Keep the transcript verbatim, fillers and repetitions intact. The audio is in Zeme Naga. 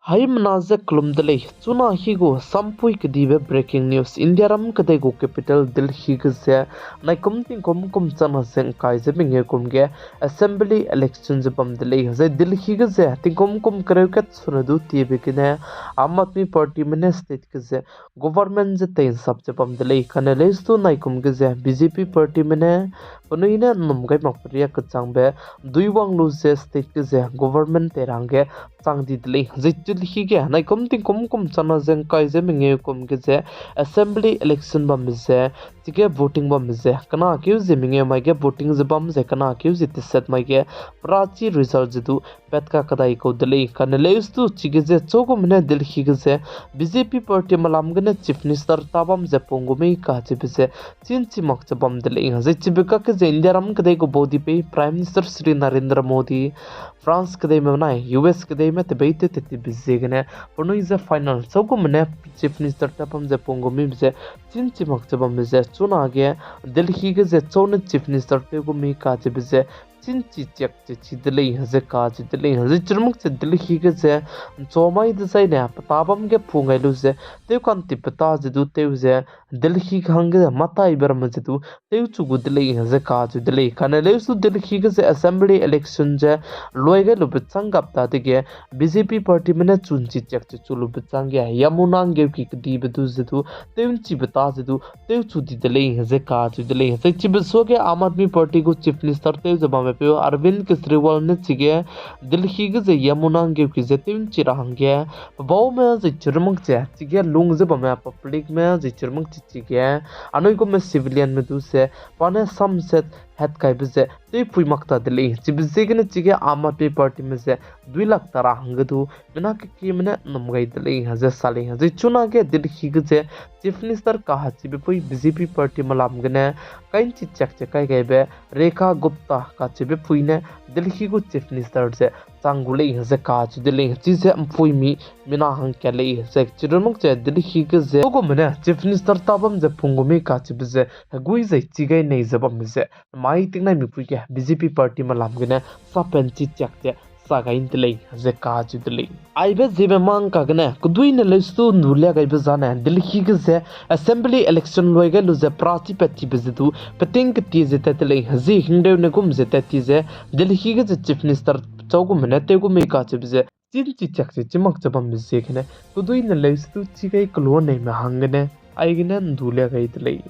Haimena ze kelum de lei. Chuna hi gu sampui kedibe breaking news. Indiaram kedei gu capital Delhi ge ze naikum tingkum kum chana ze ngkai ze mengeu kum ge assembly election ze bam de lei. Zai Delhi ge ze tingkum kum kereu kat sune du tiebe gene Aam Aadmi Partyme ne state ge ze government ze tei nsap ze bam de lei. Kane leuse du naikum ge ze B J P partyme ne penui ne nnum gai mak peria kechangbe duiwang lu ze state ge ze government tei ra hangge chang di de lei. Zai Delhi ge naikum tingkum kum chana ze ngkai ze mengeu kum ge ze assembly election bambe ze, chige voting bambe ze, kena keu ze mengeu mai ge voting ze bam ze, kena keu ze teset mai ge perachi result ze du pat ka kedai kau de lei. Kane leuse du chige ze chaugume ne Delhi ge ze B J P partyme lam gene Chief Minister ta bam ze pung gu mei kacheube ze chînchi mak ze bam de lei. Zai chibe kakge ze Indiaram kedei gu baudipei Prime Minister Shri Narendra Modi, France kedeime benai U S kedeime tebeitew tat tibe ziegene penui ze final chaugume ne Chief Minister ta bam ze pung gu meibe ze chînchi mak ze bambe ze chunage Delhi ge ze chau ne Chief Minister tew gu mei kacheube ze chînchi chiak ze chi de lei ze kacheu de lei. Zai chirmak ze Delhi ge ze nchua mai dezaine peta bam ge pung gai lu ze tew kantipbe ta ze du tew ze Delhi ge hangge mataibe ramme ze du tewchu gu de lei ze kacheu de lei. Kane leuse du Delhi ge ze assembly election ze luai gai lube chang gap dadege B J P partyme ne chunchi chiak ze chu lube chang ge Yamuna nggeuki kedibe du ze du tewchibe ta ze du tewchu di de lei ze kacheu de lei. Zai chibe suage Aam Aadmi Party gu Chief Minister tew ze bambepeu Arvind Kejriwal ne chige Delhi ge ze Yamuna nggeuki ze tewchi ra hangge pebaume zai chirmak ze chige lung ze bamme publicme zai chirmak ze chige anui gume civilianme du ze pa ne samset hetkaibe ze tewpui mak ta de lei. Chibe ziegene chige Aam Aadmi Partyme ze duilak ta ra hangge du mina kekieme ne nnum gai de lei ze sa lei. Zai chunage Delhi ge ze Chief Minister kahachibe pui B J P partyme lam gene kainchi chiak ze kai gaibe Rekha Gupta kacheube pui ne Delhi gu Chief Minister ze chang gu lei ze kacheu de lei. Chize mpuimi mina hangkat lei ze chirmak ze Delhi ge ze chaugume ne Chief Minister ta bam ze pung gu mei kacheube ze hegui zai chi gai nei ze bambe ze mai tingnaimipui ge B J P partyme lam gene sapenchi chiak ze sa gai de lei ze kacheu de lei. Aibe ziemme mang kagene keduine leuse du ndu lia gaibe zane Delhi ge ze assembly election luai gai lu ze perachi pat tibe ze du peting ketie ze tat de lei. Zi hingreu ne gum ze tat ti ze Delhi ge ze Chief Minister chaugume ne tew gu mei kacheube ze chînchi chiak ze chimak ze bambe ziegene keduine leuse du chi gai kelua neime hanggene aigene ndu lia gai de lei.